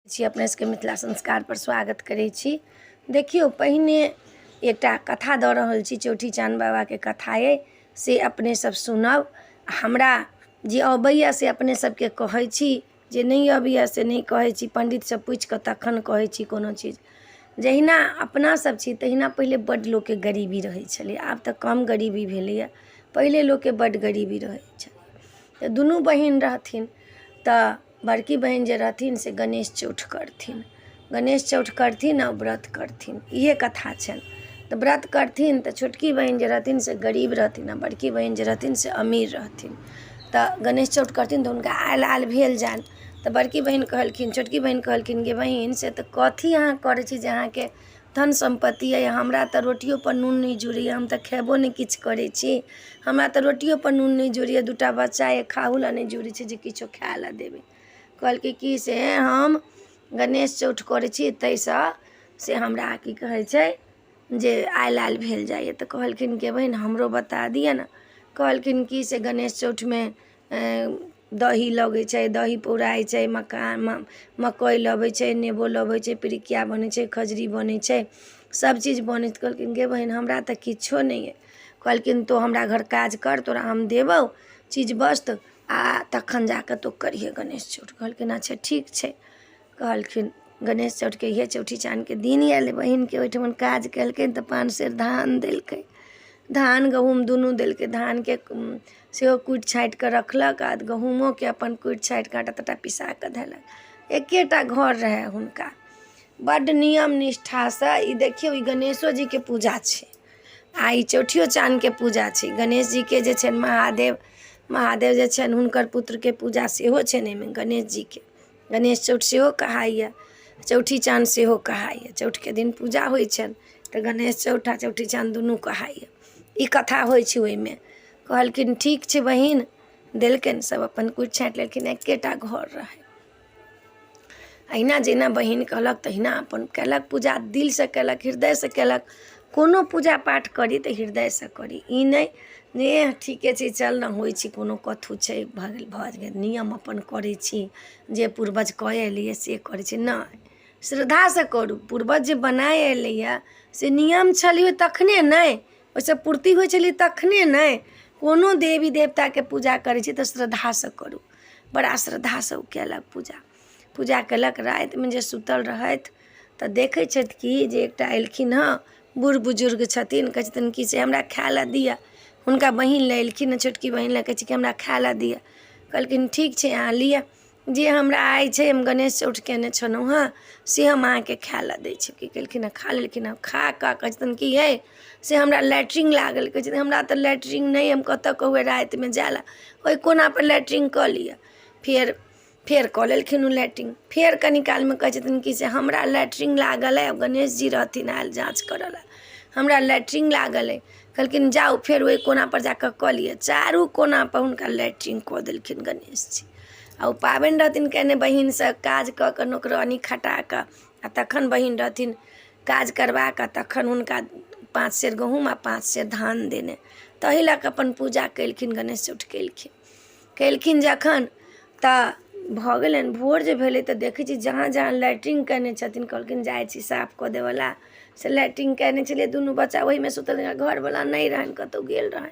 छी अपने सबके मिथिला संस्कारपर स्वागत करै छी। देखियौ, पहिने एकटा कथा दऽ रहल छी, चौठी चाँद बाबाके कथा अइ, से अपने सब सुनब। हमरा जे अबैए से अपने सबके कहै छी, जे नहि अबैए से नहि कहै छी। पण्डितसँ पुछिकऽ तखन कहै छी कोनो चीज। जहिना अपना सब छी तहिना पहिले बड्ड लोकके गरीबी रहै छलै, आब तऽ कम गरीबी भेलैए, पहिले लोकके बड्ड गरीबी रहै छलै। तऽ दुनू बहिन रहथिन, तऽ बड़की बहिन जे रहथिन से गणेश चौठ करथिन, गणेश चौठ करथिन आ व्रत करथिन, इहे कथा छनि। तऽ व्रत करथिन तऽ छोटकी बहिन जे रहथिन से गरीब रहथिन आ बड़की बहिन जे रहथिन से अमीर रहथिन। तऽ गणेश चौठ करथिन तऽ हुनका आयल आयल भेल जानि। तऽ बड़की बहिन कहलखिन, छोटकी बहिन कहलखिन, गे बहिन, से तऽ कथी अहाँ करै छी जे अहाँके धन सम्पत्ति अइ? हमरा तऽ रोटियोपर नून नहि जुड़ैए, हम तऽ खेबो नहि किछु करै छी, हमरा तऽ रोटियोपर नून नहि जुड़ैए, दू टा बच्चा अइ, खाहू लए नहि जुड़ै छै जे किछो खाय लए देबै। कहलकै कि से हम गणेश चौठ करै छी, ताहिसँ से हमरा की कहै छै जे आयल आयल भेल जाइए। तऽ कहलखिन गे बहिन, हमरो बता दिअ ने। कहलखिन कि से गणेश चौठमे दही लगै छै, दही पौराइ छै, मखान मकइ लबै छै, नेबो लबै छै, पिरुकिया बनै छै, खजरी बनै छै, सभचीज बनै छै। कहलखिन गे बहिन, हमरा तऽ किछो नहि अइ। कहलखिन तोँ हमरा घर काज कर, तोरा हम देबौ चीज वस्तु, आ तखन जा कऽ तोँ करिहे गणेश चौठ। कहलखिन अच्छा ठीक छै। कहलखिन गणेश चौठके इहे चौठी चानके दिन आयल, बहिनके ओहिठमन काज केलकनि तऽ 5 सेर धान देलकै, धान गहूँम दुनू देलकै। धानके सेहो कुटि छाँटि कऽ रखलक आ गहूँमोके अपन कुटि छाँटि कऽ आँटा ताँटा पिसा कऽ धेलक। एकेटा घर रहै हुनका, बड्ड नियम निष्ठासँ। ई देखियौ, ई गणेशो जीके पूजा छै आ ई चौठियो चानके पूजा छै। गणेश जीके जे छनि महादेव, महादेव जे छनि हुनकर पुत्रके पूजा सेहो छनि एहिमे। गणेश जीके गणेश चौठ सेहो कहाइए, चौठी चाँद सेहो कहाइए। चौठके दिन पूजा होइ छनि तऽ गणेश चौठ आ चौठी चाँद दुनू कहाइए। ई कथा होइ छै ओहिमे। कहलखिन ठीक छै बहिन, देलकनि, सभ अपन कुटि छाँटि लेलखिन। एकेटा घर रहै। अहिना जहिना बहिन कहलक तहिना अपन कयलक पूजा, दिलसँ कयलक, हृदयसँ कयलक। कोनो पूजा पाठ करी तऽ हृदयसँ करी, ई नहि जे ठीके छै, चल ने होइ छै, कोनो कथु छै, भऽ गेल भऽ गेल, नियम अपन करै छी, जे पूर्वज कऽ एलैए से करै छी। नहि, श्रद्धासँ करू। पूर्वज जे बनाय एलैए से नियम छलैए तखने ने, ओहिसँ पूर्ति होइ छलै तखने ने। कोनो देवी देवताके पूजा करै छी तऽ श्रद्धासँ करू। बड़ा श्रद्धासँ ओ कयलक पूजा। पूजा कयलक, रातिमे जे सुतल रहथि तऽ देखै छथि कि जे एकटा एलखिन हँ, बूढ़ बुजुर्ग छथिन। कहै छथिन कि से हमरा खाय लए दिअ। हुनका बहिन लए एलखिन हँ, छोटकी बहिन लए। कहै छै कि हमरा खाय लए दिअ। कहलखिन ठीक छै, अहाँ लिअ, जे हमरा आइ छै, हम गणेश चौठ कयने छलहुँ हँ, से हम अहाँके खाय लए दै छी। की केलखिन हँ, खा लेलखिन हँ। खा कऽ कहै छथिन कि हे से हमरा लैट्रिन लागल। कहै छथिन हमरा तऽ लैट्रिन नहि, हम कतऽ कहबै रातिमे जाय लए? ओहि कोनापर लैट्रिन कऽ लिअ। फेर फेर कऽ लेलखिन ओ लैट्रिन। फेर कनि कालमे कहै छथिन कि से हमरा लैट्रिन लागल अइ। गणेश जी रहथिन आयल जाँच करऽ लए। हमरा लैट्रिन लागल अइ। कहलखिन जाउ, फेर ओहि कोनापर जा कऽ कऽ लिअ। चारू कोनापर हुनका लैट्रिन कऽ देलखिन गणेश जी। आ ओ पाबनि रहथिन कयने बहिनसँ काज कऽ कऽ, नौकरानी खटा कऽ, आ तखन बहिन रहथिन काज करबा कऽ, तखन हुनका 5 सेर गहूँम आ 5 सेर धान देने। ताहि लऽ कऽ अपन पूजा केलखिन, गणेश चौठ केलखिन। केलखिन जखन तऽ भऽ गेलनि। भोर जे भेलै तऽ देखै छी जहाँ जहाँ लैट्रिन कयने छथिन। कहलखिन जाइ छी साफ कऽ देबऽला से लैट्रिन कयने छलियै, दुनू बच्चा ओहिमे सुतल, घरवला नहि रहनि, कतहु गेल रहनि,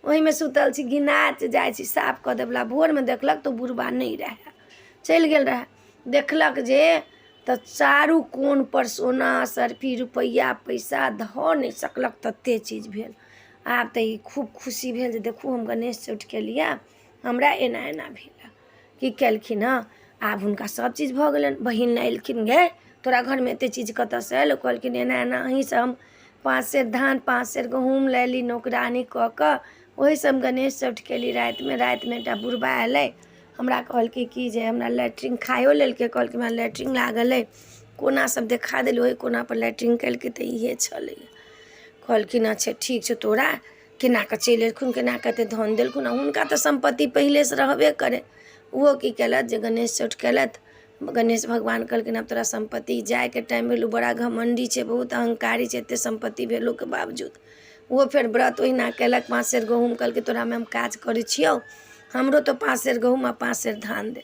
ओहिमे सुतल छी, घिनाइत जाइ छी साफ कऽ देबऽला। भोरमे देखलक तऽ ओ बुढ़बा नहि रहए, चलि गेल रहए। देखलक जे तऽ चारू कोनपर सोना सर्फी रुपैआ पैसा धऽ नहि सकलक, ततेक चीज भेल। आब तऽ ई खूब खुशी भेल जे देखू, हम गणेश चौठ केलियै, हमरा एना एना भेल। की केलखिन हँ, आब हुनका सभ चीज भऽ गेलनि। बहिन एलखिन, गे, तोरा घरमे एतेक चीज कतऽसँ एलौ? कहलखिन एना एना अहीँसँ हम 5 सेर धान 5 सेर गहूँम लैली नौकरानी कऽ कऽ, ओहिसँ हम गणेश चौठ केली। रातिमे रातिमे एकटा बुढ़बा एलै, हमरा कहलकै कि जे हमरा लैट्रिन, खाइयो लेलकै, कहलकै हमरा लैट्रिन लागल अइ, कोना सब देखा देलहुँ, ओहि कोनापर लैट्रिन केलकै तऽ इहे छलैए। कहलखिन अच्छा ठीक छै, तोरा केना कऽ चलि एलखुन, केना कऽ एते धन देलखुन? आ हुनका तऽ सम्पत्ति पहिलेसँ रहबे करै। ओहो की केलथि जे गणेश चौठ केलथि। गणेश भगवान कहलखिन आब तोरा सम्पत्ति जायके टाइम भेलौ। बड़ा घमण्डी छै, बहुत अहंकारी छै, एते सम्पत्ति भेलोके बावजूद। ओहो फेर व्रत ओहिना केलक, 5 सेर गहूँम। कहलकै तोरामे हम काज करै छियौ, हमरो तऽ 5 सेर गहूँम आ 5 सेर धान दे।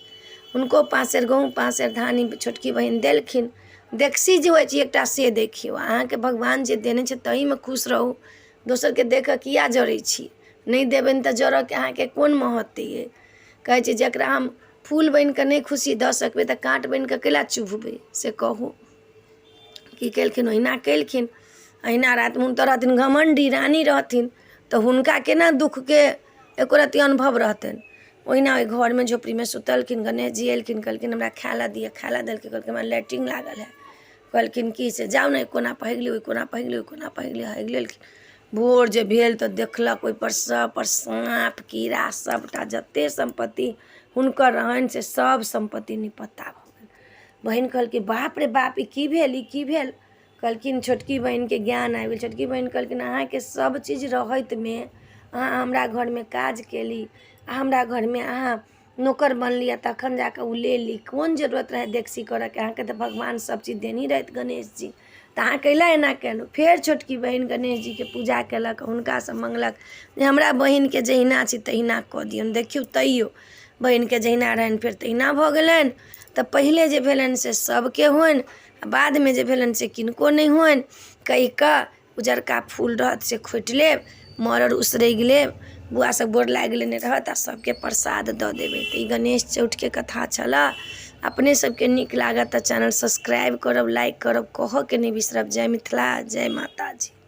हुनको 5 सेर गहूँम, 5 सेर धान ई छोटकी बहिन देलखिन। देखसी जे होइ छै एकटा, से देखियौ, अहाँके भगवान जे देने छै ताहिमे खुश रहू। दोसरके देखि कऽ किया जरै छी? नहि देबनि तऽ जरयके अहाँके कोन महत्व अइ? कहै छै, जकरा हम फूल बनि कऽ नहि खुशी दऽ सकबै तऽ काँट बनि कऽ कैला चुभबै, से कहू। की केलखिन? ओहिना केलखिन। अहिना रातिमे हुनकर रहथिन घमण्डी, रानी रहथिन, तऽ हुनका केना दुःखके एको रत्ती अनुभव रहतनि? ओहिना ओहि घरमे झोपड़ीमे सुतलखिन। गणेश जी एलखिन, कहलखिन, हमरा खाय लए दिअ। खाय लए देलखिन। कहलखिन, हमरा लैट्रिन लागल हइ। कहलखिन की से जाउ ने, एहि कोनापर हेग लिअ, ओहि कोनापर हेग लिअ, ओहि कोनापर हेग लिअ। हेग लेलखिन। भोर जे भेल तऽ देखलक ओहिपर सभपर साँप, कीड़ा, सभटा जतेक सम्पत्ति हुनकर रहनि से सभ सम्पत्ति निपत्ता भऽ गेल। बहिन कहलकै, बाप रे बाप, ई की भेल, ई की भेल? कहलखिन, छोटकी बहिनके ज्ञान आबि गेल। छोटकी बहिन कहलखिन, अहाँके सभ चीज रहैतमे अहाँ हमरा घरमे काज कयली आ हमरा घरमे अहाँ नौकर बनली आ तखन जा कऽ ओ लेली। कोन जरूरत रहै देखसी करयके? अहाँके तऽ भगवान सभचीज देनहि रहथि गणेश जी, तऽ अहाँ कैला एना केलहुँ? फेर छोटकी बहिन गणेश जीके पूजा कयलक, हुनकासँ मङ्गलक जे हमरा बहिनके जहिना छै तहिना कऽ दियौन। देखियौ, तैयो बहिनके जहिना रहनि फेर तहिना भऽ गेलनि। तऽ पहिले जे भेलनि से सभके होइन आ बादमे जे भेलनि से किनको नहि होइन कहि कऽ उजरका फूल रहत से खोँटि लेब, मड़ड़ि उसरगि लेब, बौआ सब गोर लागि लेने रहत आ सबके प्रसाद दऽ देबै। तऽ ई गणेश चौठके कथा छलऽ। अपने सबके नीक लागत तऽ चैनल सब्सक्राइब करब, लाइक करब, कहऽके नहि बिसरब। जय मिथिला, जय माताजी।